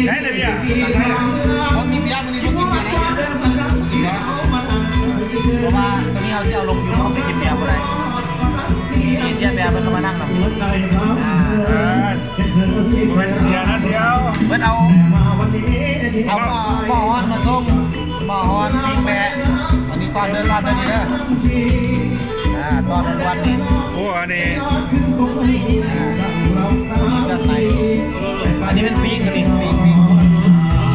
ໃຫ້ເລີຍເບຍ ບໍ່ມີເບຍ ມື້ນີ້ບໍ່ກິນເບຍໄດ້ ເພາະວ່າຕອນນີ້ເຮົາຊິເອົາລົງຢູ່ ເຮົາໄປກິນເບຍບໍ່ໄດ້ ມີເບຍແບບເພິ່ນເຂົ້າມານັ່ງນຳ ອ່າ ບໍ່ແມ່ນເສຍນະ ເສຍເອົາ ເພິ່ນເອົາ ເອົາໝໍ້ຮ້ອນມາສົ່ງ ໝໍ້ຮ້ອນ ປີ້ງແບະ ອັນນີ້ຕ້ອນເດີ ຕ້ອນເດີນີ້ເດີ ອ່າ ຕ້ອນລ້ວນນີ້ ໂອ້ ອັນນີ້ ອ່າ ເຄື່ອງໃນ ອັນນີ້ແມ່ນປີ້ງ ອັນນີ້ປີ້ງ ປີ້ງ ນີ້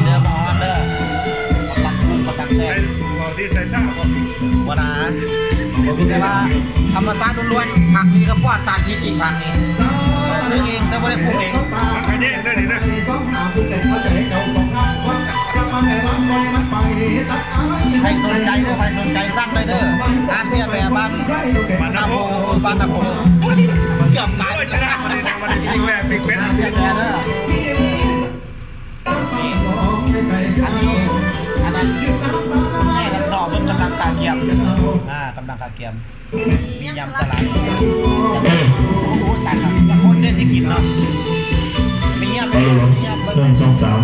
ເດີ ໝໍ້ຮ້ອນເດີ ມາຕັກກຸ້ງ ມາຕັກແຊບ ໃສ່ ບໍ່ທີ່ໃສ່ຊາບໍ່ ບໍ່ນາ ມີແຕ່ວ່າທຳມະຊາດລ້ວນໆ ຜັກນີ້ກໍປອດສານພິດອີກ ຜັກນີ້ ຊື້ເອງ ແຕ່ບໍ່ໄດ້ປູກເອງ ຜັກຂະແຍງເດີນີ້ນະ ໃຜສົນໃຈເດີ ໃຜສົນໃຈສັ່ງໄດ້ເດີ ຮ້ານເສຍແບບ້ານ ບ້ານນາໂພ ບ້ານນາໂພ ເກືອບຕາຍ ໂອ້ຍ ຊະນະ ວັນນີ້ນະ ວັນນີ້ປີ້ງແບ ປີ້ງເປັດ ຮ້ານເສຍແບເດີ ອັນນີ້ ອັນນັ້ນ ແມ່ທັບສອງເພິ່ນກຳລັງກະກຽມ ອ່າ ກຳລັງກະກຽມ ມີຍຳສະຫຼັດ ໂອ້ຍ ຕາຍແລ້ວ ຄົນເດ້ທີ່ກິນເນາະ ມີຍຳ ມີຍຳ ເບິ່ງ ໜຶ່ງ ສອງ ສາມ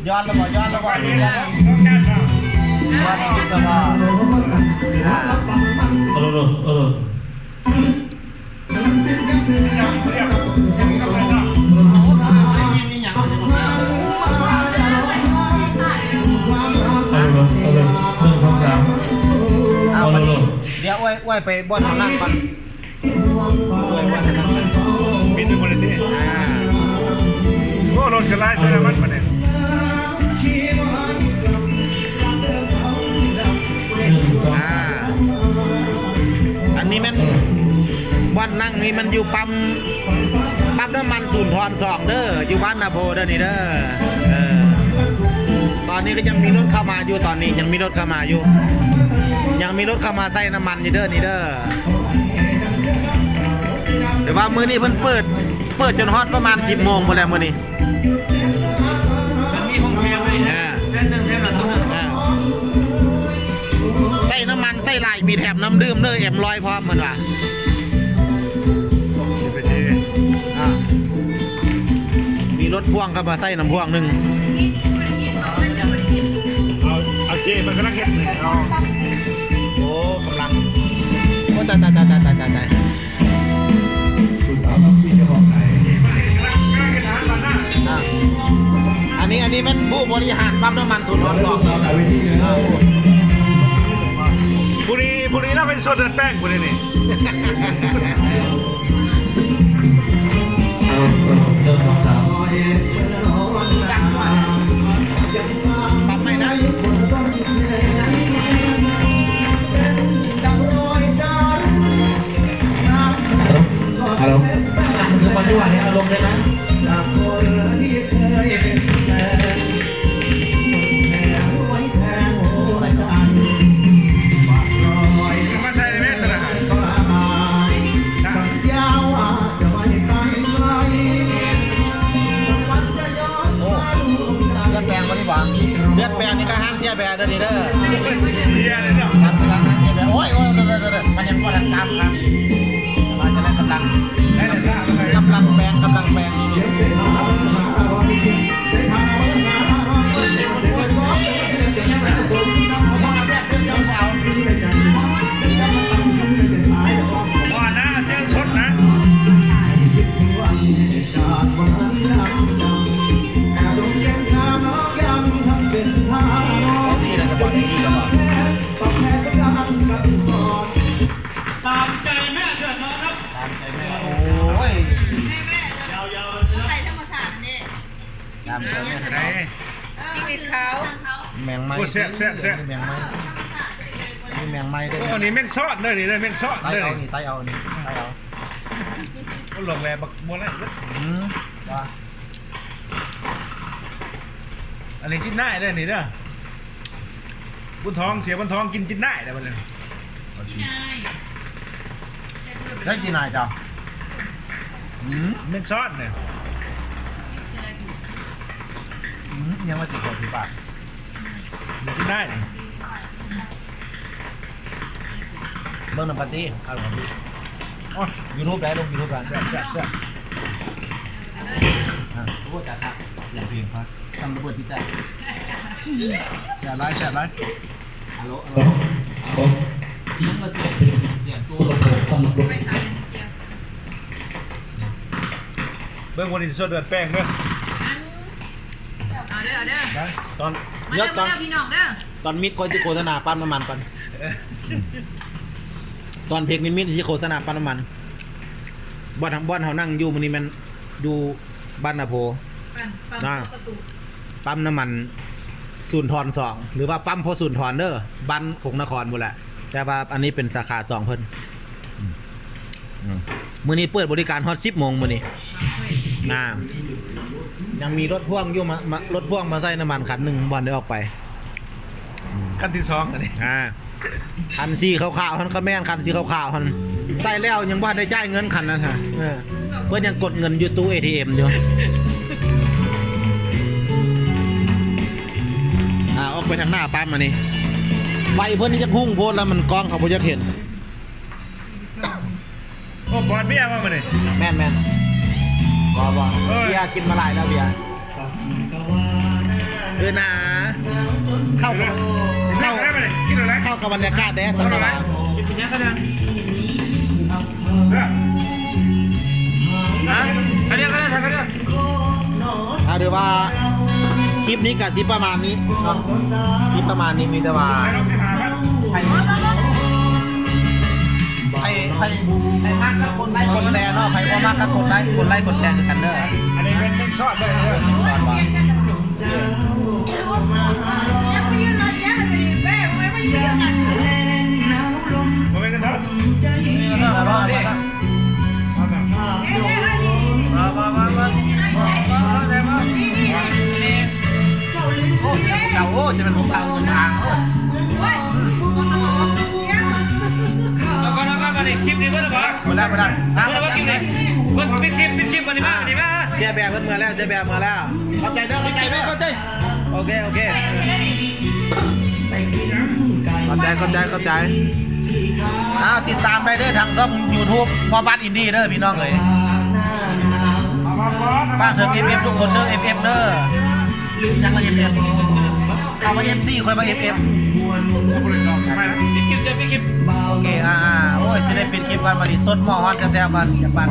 ຍອດລະບໍ່ ຍອດລະບໍ່ ຍອດລະບໍ່ ເອີ ເອີ ເອົາເລີຍ ເອົາເລີຍ ໜຶ່ງ ສອງ ສາມ ເອົາເລີຍ ດຽວອ້ວຍ ອ້ວຍໄປບ່ອນເຮົານັ່ງກ່ອນ ອ້ວຍບ່ອນເຮົານັ່ງກ່ອນ ປິດໄປໝົດເລີຍຕິ ອ່າ ໂອ້ ລົດກໍຫຼາຍ ໃສ່ນ້ຳມັນບາດນີ້ ໜຶ່ງ ສອງ ສາມ ອ່າ ອັນນີ້ແມ່ນ ບ່ອນນັ່ງນີ້ມັນຢູ່ປ້ຳ ປ້ຳນ້ຳມັນສູນທອນສອງເດີ ຢູ່ບ້ານນາໂພເດີນີ້ເດີ ເອີ ຕອນນີ້ກໍຍັງມີລົດເຂົ້າມາຢູ່ ຕອນນີ້ຍັງມີລົດເຂົ້າມາຢູ່ ຍັງມີລົດເຂົ້າມາໃສ່ນ້ຳມັນຢູ່ເດີນີ້ເດີ ແຕ່ວ່າມື້ນີ້ເພິ່ນເປີດ ເປີດຈົນຮອດປະມານສິບໂມງພຸ້ນແຫຼະມື້ນີ້ ມັນມີຂອງແຖມໃຫ້ ອ່າ ແສນໜຶ່ງແຖມລະໂຕໜຶ່ງ ອ່າ ໃສ່ນ້ຳມັນ ໃສ່ຫຼາຍ ມີແຖມນ້ຳດື່ມເດີ ເອັມຮ້ອຍ ພ້ອມ ເພິ່ນວ່າ ອ່າ ມີລົດພ່ວງເຂົ້າມາໃສ່ນຳພ່ວງໜຶ່ງ ເອົາ ເອົາເຈ ມັນກຳລັງເຮັດນີ້ ເອົາ ໂອ້ ກຳລັງ ໂອ້ ຕາຍ ຕາຍ ຕາຍ ຕາຍ ຕາຍ ອ່າ ອັນນີ້ ອັນນີ້ແມ່ນຜູ້ບໍລິຫານປ້ຳນ້ຳມັນສູນທອນສອງ ອ່າ ຜູ້ນີ້ ຜູ້ນີ້ລາວກໍຊິຊົດເດີດແປ້ງຜູ້ນີ້ນີ້ ເອົາ ເລີ່ມ ເລີ່ມ ສອງ ສາມ ປັບໃໝ່ນະ ຮາໂລ ຄືມາຍົວໃຫ້ອາລົມໄດ້ນະ ມາໃສ່ແມ່ນຕະຫຼາດ ໂອ້ ເລືອດແປງບໍ່ນີ້ຫວາ ເລືອດແປງນີ້ກໍຮ້ານເສຍແບເດີນີ້ເດີ ເສຍເລີຍເນາະ ຮ້ານ ຮ້ານເສຍແບ ໂອ້ຍ ໂອ້ຍ ເດີໆ ມັນຍັງບໍ່ທັນຕາມຄັນ ວ່າຈະໄດ້ກຳລັງ ກຳລັງແປງ ກຳລັງແປງ ບໍ່ນະ ເຊິ່ງສົດນະ ຕາມໃຈແມ່ເດືອດຮ້ອນເນາະ ຕາມໃຈແມ່ ໂອ້ຍ ແມ່ ແມ່ ຢາວໆ ໃສ່ທຳມະຊາດນີ້ ຕາມໃຈແມ່ ໄດ້ ເອີ ຈິ້ງຫຼີດຂາວ ແມງໄມ້ ໂອ້ ແຊບໆໆ ແມງໄມ້ ເອີ ທຳມະຊາດ ນີ້ແມງໄມ້ເດີ ໂອ້ ອັນນີ້ແມງຊອດເດີ ນີ້ເດີ ແມງຊອດເດີ ໄຕ່ເອົານີ້ ໄຕ່ເອົານີ້ ໄຕ່ເອົາ ໂອ້ ຫຼວງແວບັກບົວໄລ່ເບິດ ອືມ ວ່າ ອັນນີ້ຈິນນາຍເດີນີ້ເດີ ບຸນທອງ ເສຍບຸນທອງກິນຈິນນາຍແລ້ວບັດນີ້ ຈິນນາຍ ໃຊ້ຈີນນາຍເຈົ້າ ອືມ ແມ່ນຊອດເນຍ ອືມ ຍັງວ່າຊິເຂົ້າທີ່ປາກ ກິນໄດ້ ເບິ່ງນຳກັນຕິ ເອົານຳກັນຕິ ໂອ້ຍ ຢູທູບໄດ້ ລົງຢູທູບໄດ້ ແຊບໆໆ ອ່າ ໂອ້ ຕາຍຄັກ ສຽງເພງຄັກ ຊ່ຳລະເບີດທີ່ຕາຍ ແຊບຫຼາຍ ແຊບຫຼາຍ ຮັລໂຫຼ ຮັລໂຫຼ ຍັງລະສຽງ ສຽງໂຕ ໄປຕາມເດີ ເບິ່ງວັນນີ້ຊິຊົດເດືອນແປ້ງເດີ ເອົາເດີ ເອົາເດີ ໄປ ຕອນ ມາເດີ ເດີ ຕອນ ມາເດີ ພີ່ນ້ອງເດີ ຕອນມິດຂ້ອຍຊິໂຄສະນາປ້ຳນ້ຳມັນກ່ອນ ຕອນເພັກນີ້ມິດຊິໂຄສະນາປ້ຳນ້ຳມັນ ບ່ອນ ບ່ອນເຮົານັ່ງຢູ່ມື້ນີ້ແມ່ນຢູ່ບ້ານນາໂພ ປ້ຳ ປ້ຳ ນະ ປະຕູ ປ້ຳນ້ຳມັນສູນທອນສອງ ຫຼືວ່າປ້ຳພໍ່ສູນທອນເດີ ບ້ານຄົງນະຄອນພຸ້ນແຫຼະ ແຕ່ວ່າອັນນີ້ເປັນສາຂາສອງເພິ່ນ ອືມ ອືມ ມື້ນີ້ເປີດບໍລິການຮອດສິບໂມງມື້ນີ້ ນາ ຍັງມີລົດພ່ວງຢູ່ ມາ ມາ ລົດພ່ວງມາໃສ່ນ້ຳມັນຄັນໜຶ່ງ ບໍ່ທັນໄດ້ອອກໄປ ອືມ ຄັນທີສອງອັນນີ້ ອ່າ ຄັນສີຂາວໆຫັ້ນກໍແມ່ນ ຄັນສີຂາວໆຫັ້ນ ໃສ່ແລ້ວຍັງບໍ່ທັນໄດ້ຈ່າຍເງິນຄັນນັ້ນຫະ ເອີ ເພິ່ນຍັງກົດເງິນຢູ່ຕູ້ເອທີເອັມຢູ່ ອ່າ ອອກໄປທາງໜ້າປ້ຳອັນນີ້ ໄຟເພິ່ນນີ້ຈັກຮຸ່ງໂພດແລ້ວ ມັນກ້ອງເຂົາບໍ່ຢາກເຫັນ. ໂອ້ ປອດເບຍມາມື້ນີ້ ແມ່ນໆ ບໍ່ ບໍ່ ເອີຍ ເບຍກິນມາຫຼາຍແລ້ວເບຍ ເອີນາ ເຂົ້າກັບ ເອີ ເຂົ້າ ກິນແລ້ວ ເຂົ້າກັບບັນຍາກາດເດ້ ສຳລັບວ່າ ກິນຫຍັງກໍໄດ້ ເອີ ຮະ ອັນດຽວກໍໄດ້ ອັນດຽວ ອ່າ ຖືວ່າຄລິບນີ້ກະຊິປະມານນີ້ເນາະ ຄລິບປະມານນີ້ ມີແຕ່ວ່າໃຫ້ ໃຫ້ ໃຫ້ ໃຫ້ມັກກໍກົດໄລກົດແຊເນາະ ໃຜບໍ່ມັກກໍກົດໄລກົດແຊຄືກັນເດີ ອັນນີ້ເປັນ ເປັນຊອດເດີ ເປັນຊອດວ່າ ບໍ່ແມ່ນຊອດ ໂອ້ ຈະເປັນຜູ້ເຖົ້າ ໂອ້ ຈະເປັນຜູ້ເຖົ້າເງິນທາງ ໂອ້ຍ ແລ້ວກໍ ແລ້ວກໍບັດນີ້ຄລິບນີ້ເບິດແລ້ວບໍ່? ໝົດແລ້ວ ໝົດແລ້ວ ເບິດແລ້ວບໍ່ຄລິບນີ້? ເພິ່ນປິດຄລິບ ປິດຄລິບ ບັດນີ້ມາ ອ່າ ບັດນີ້ມາ ເສຍແບບເພິ່ນເມືອແລ້ວ ເສຍແບບເມືອແລ້ວ ຂອບໃຈເດີ ຂອບໃຈເດີ ຂອບໃຈ ໂອເຄ ໂອເຄ ຂອບໃຈ ຂອບໃຈ ຂອບໃຈ ອ້າວ ຕິດຕາມໄດ້ເດີ ທາງຊ່ອງຢູທູບພໍ່ບ້ານອິນດີເດີ ພີ່ນ້ອງເອີຍ ຝາກເຖິງເອັຟເອັຟທຸກຄົນເດີ ເອັຟເອັຟເດີ ຍັງວ່າເອັຟເອັຟ ເອົາວ່າເອັຟຊີ ຂ້ອຍວ່າເອັຟເອັຟ ປິດຄລິບ ປິດຄລິບ ໂອເຄ ອ່າໆ ໂອ້ຍ ຊິໄດ້ປິດຄລິບກ່ອນ ບັດນີ້ ສົດໝໍ້ຮ້ອນແຊບໆ ກ່ອນ ຢາກປັນ